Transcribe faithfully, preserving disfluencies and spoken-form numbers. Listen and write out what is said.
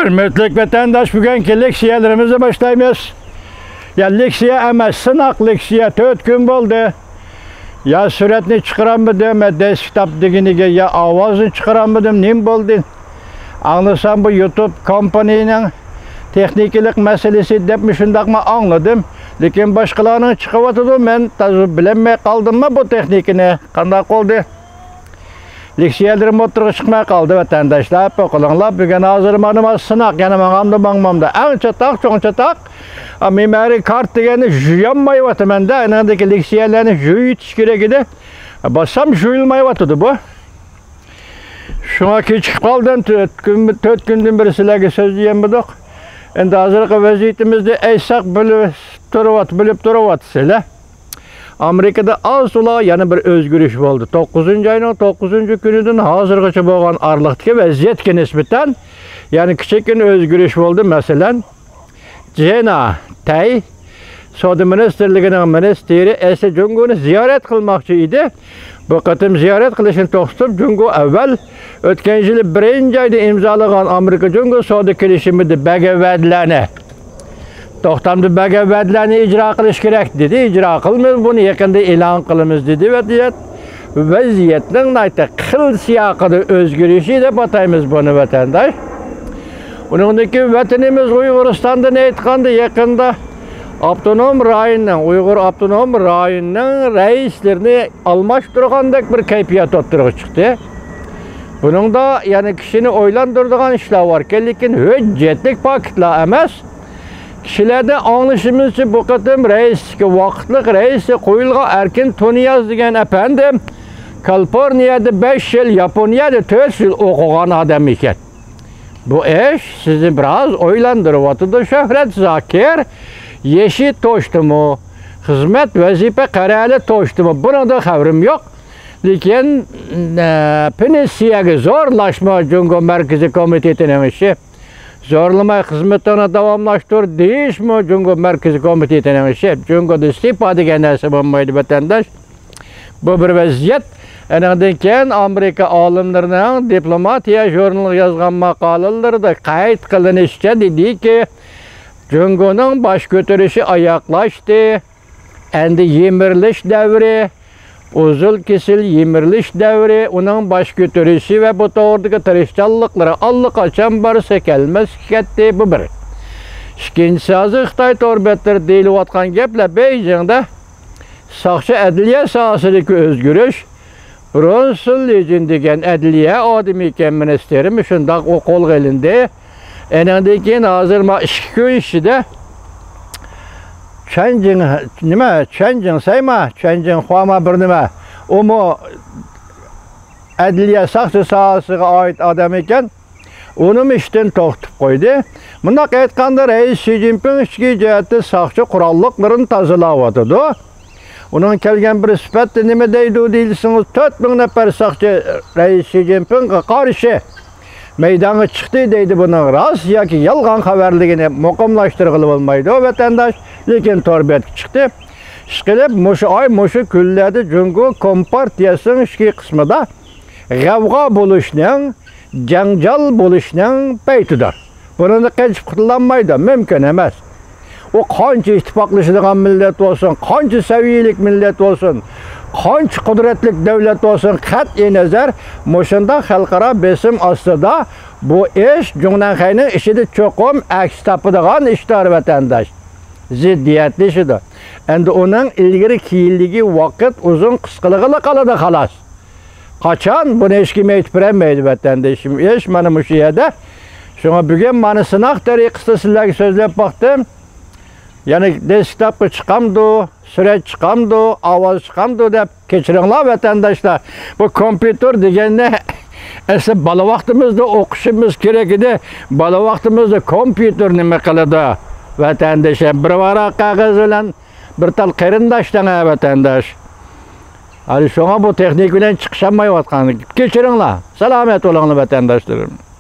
ھۆرمەتلىك ۋەتەنداش، بۈگۈنكى لېكسىيەلىرىمىزنى باشلايمىز. يا، لېكسىيە ئەمەس، سىناق لېكسىيە، تۆت كۈن بولدى. يا سۈرەتنى چىقىرالمىدىم، يا دېسكتاپ دېگىنىگە، يا ئاۋازنى چىقىرالمىدىم، نېمە بولدى؟ ئاڭلىسام، بۇ يۇتۇب كومپانىيىنىڭ تېخنىكىلىق مەسىلىسى دەپ مۇشۇنداقمۇ ئاڭلىدىم. لېكىن باشقىلارنىڭ چىقىۋاتىدۇ، مەن تازا بىلەلمەي قالدىممۇ بۇ تېخنىكىنى؟ قانداق بولدى؟ لېكسىيەلىرىم ئوتتۇرىغا چىقماي قالدى، ۋەتەنداشلار. بۇ قىلىڭلار، بۈگۈن ھازىر مانا، مانا سىناق، يەنە ماڭامدا، ماڭمامدا. ئەڭ چاتاق، چوڭ چاتاق، ئا، مېمارىي كارت دېگەننى يۇيالمايۋاتىمەن-دە، ئېنىڭدىكى لېكسىيەلەرنى يۇيۇۋېتىش كېرەك ئىدى. باسسام يۇيۇلمايۋاتىدۇ بۇ. شۇڭا كېچىكىپ قالدىم. تۆت كۈن، تۆت كۈندىن بېرى سىلەرگە سۆزلىيەلمىدۇق. ئەمدى ھازىرقى ۋەزىيىتىمىزنى ئېيتساق، بىلىپ تۇرۇۋات-، بىلىپ تۇرۇۋاتىسىلەر. ئامېرىكىدا ئاز تولا يەنە بىر ئۆزگىرىش بولدى. توققۇزىنچى ئاينىڭ توققۇزىنچى كۈنىدىن ھازىرغىچە بولغان ئارىلىقتىكى ۋەزىيەتكە نىسبەتەن يەنە كىچىككىنە ئۆزگىرىش بولدى. مەسىلەن، جېنا تەي سودا مىنىستىرلىكىنىڭ مىنىستىرى ئەسلى جۇڭگونى زىيارەت قىلماقچى ئىدى. بۇ قېتىم زىيارەت قىلىشنى توختىتىپ، جۇڭگو ئەۋۋەل ئۆتكەن يىلى بىرىنچى ئايدا ئىمزالىغان ئامېرىكا جۇڭگو سودا كېلىشىمىدە بەرگەن ۋەدىلەرنى، توختامدا بەرگەن ۋەدىلەرنى ئىجرا قىلىش كېرەك دېدى. ئىجرا قىلمىدى، بۇنى يېقىندا ئېلان قىلىمىز دېدى. ۋەزىيەت، ۋەزىيەتنىڭ ناھايىتى خىل سىياقىدا ئۆزگىرىشى دەپ ئاتايمىز بۇنى، ۋەتەنداش. ئۇنىڭدىن كېيىن ۋەتىنىمىز ئۇيغۇرىستاندىن ئېيتقاندا، يېقىندا ئاپتونوم رايوننىڭ، ئۇيغۇر ئاپتونوم رايونىنىڭ رەئىسلىرىنى ئالماشتۇرغاندەك بىر كەيپىيات ئوتتۇرىغا چىقتى. بۇنىڭدا يەنە كىشىنى ئويلاندۇرىدىغان ئىشلار باركەن، لېكىن ھۆججەتلىك پاكىتلار ئەمەس. كىشىلەردىن ئاڭلىشىمىزچە، بۇ قېتىم رەئىسلىككە ۋاقىتلىق رەئىسلىك قويۇلغان ئەركىن تۇنىياز دېگەن ئەپەندىم كالىفورنىيەدە بەش يىل، ياپونىيەدە تۆت يىل ئوقۇغان ئادەم ئىكەن. بۇ ئىش سىزنى بىراز ئويلاندۇرۇۋاتىدۇ، شۆھرەت زاكىر. يېشى توشتىمۇ، خىزمەت ۋەزىپە قەرەلى توشتىمۇ، بۇنىڭدىن خەۋىرىم يوق. لېكىن، ئە، پېنسىيەگە زورلاشمۇ جۇڭگو مەركىزىي كومىتېتىنىڭ ئىشى. زورلىماي خىزمىتىڭنى داۋاملاشتۇر دېيىشمۇ جۇڭگو مەركىزىي كومىتېتىنىڭ ئىشى. جۇڭگودا ئىستېپا دېگەن نەرسە بولمايدۇ، ۋەتەنداش. بۇ بىر ۋەزىيەت. ئېنىڭدىن كېيىن ئامېرىكا ئالىملىرىنىڭ دىپلوماتىيە ژۇرنىلىغا يازغان ماقالىلىرىدا قەيت قىلىنىشىچە دېدىكى، جۇڭگونىڭ باش كۆتۈرۈشى ئاياغلاشتى. ئەمدى يىمىرىلىش دەۋرى، ئۇزۇل كېسىل يىمىرىلىش دەۋرى، ئۇنىڭ باش كۆتۈرۈشى ۋە بۇ توغرىدىكى تىرىشچانلىقلىرى ئاللىقاچان بارسا كەلمەسكە كەتتى، بۇ بىر. ئىككىنچىسى، ھازىر خىتاي تور بەتلىرىدە دېيىلىۋاتقان گەپلەر، بېيجىڭدا ساقچى ئەدلىيە ساھەسىدىكى ئۆزگىرىش، برونسون لىجىن دېگەن ئەدلىيە ئادىمى ئىكەن، مىنىستىر، مۇشۇنداق ئۇ قولغا ئېلىندى. ئېنىڭدىن كېيىن ھازىر ما ئىككى كۈن ئىچىدە چۈەنجىڭ، نېمە، چۈەنجىڭ سەيما، چۈەنجىڭ خۇاما بىر نېمە، ئۇمۇ ئەدلىيە ساقچى ساھەسىگە ئائىت ئادەم ئىكەن. ئۇنىمۇ ئىشتىن توختىتىپ قويدى. مۇنداق ئېيتقاندا، رەئىس شى جىنپىڭ ئىچكى جەھەتتە ساقچى قوراللىقلىرىنى تازىلاۋاتىدۇ. ئۇنىڭ كەلگەن بىر سۈپەتتە نېمە دەيدۇ دېسىڭىز، تۆت مىڭ نەپەر ساقچى رەئىس شى جىنپىڭغا قارشى مەيدانغا چىقتى دەيدۇ. بۇنىڭ راست ياكى يالغان خەۋەرلىكىنى مۇقىملاشتۇرغىلى بولمايدۇ، ۋەتەنداش، لېكىن تور بەتكە چىقتى. ئىشقىلىپ، مۇشۇ ئاي، مۇشۇ كۈنلەردە جۇڭگو كومپارتىيەسىنىڭ ئىچكى قىسمىدا غەۋغا بولۇشنىڭ، جاڭجال بولۇشنىڭ پەيتىدۇر. بۇنىڭدىن قېچىپ قۇتۇلالمايدۇ، مۇمكىن ئەمەس. ئۇ قانچە ئىتتىپاقلىشىدىغان مىللەت بولسۇن، قانچە سەۋىيەلىك مىللەت بولسۇن، قانچە قۇدرەتلىك دۆلەت بولسۇن، قەتئىي نەزەر، مۇشۇنداق خەلقئارا بېسىم ئاستىدا بۇ ئىش جۇڭنەنخەينىڭ ئىچىدە چوقۇم ئەكس تاپىدىغان ئىشتار، ۋەتەنداش. زىددىيەتلىشىدۇ. ئەمدى ئۇنىڭ ئىلگىرى كېيىنلىكى ۋاقىت ئۇزۇن قىسقىلىقىلا قالىدۇ، خالاس. قاچان؟ بۇنى ھېچكىم ئېيتىپ بېرەلمەيدۇ، ۋەتەندىشىم. ئىش مانا مۇشۇ يەردە. شۇڭا بۈگۈن مانا سىناق تەرىقىسىدە سىلەرگە سۆزلەپ باقتىم. يەنە دېسكتاپقا چىقامدۇ، سۈرەت چىقامدۇ، ئاۋاز چىقامدۇ دەپ كەچۈرۈڭلار، ۋەتەنداشلار. بۇ كومپيۇتېر دېگەننى ئەسلى بالا ۋاقتىمىزدا ئوقۇشىمىز كېرەك ئىدى. بالا ۋاقتىمىزدا كومپيۇتېر نېمە قىلىدۇ، ۋەتەندىشىم؟ بىر ۋاراق قەغەز بىلەن بىر تال قېرىنداش دەڭە، ۋەتەنداش. ھازىر شۇڭا بۇ تېخنىكا بىلەن چىقىشالمايۋاتقان. كەچۈرۈڭلار. سالامەت بولۇڭلار، ۋەتەنداشلىرىم.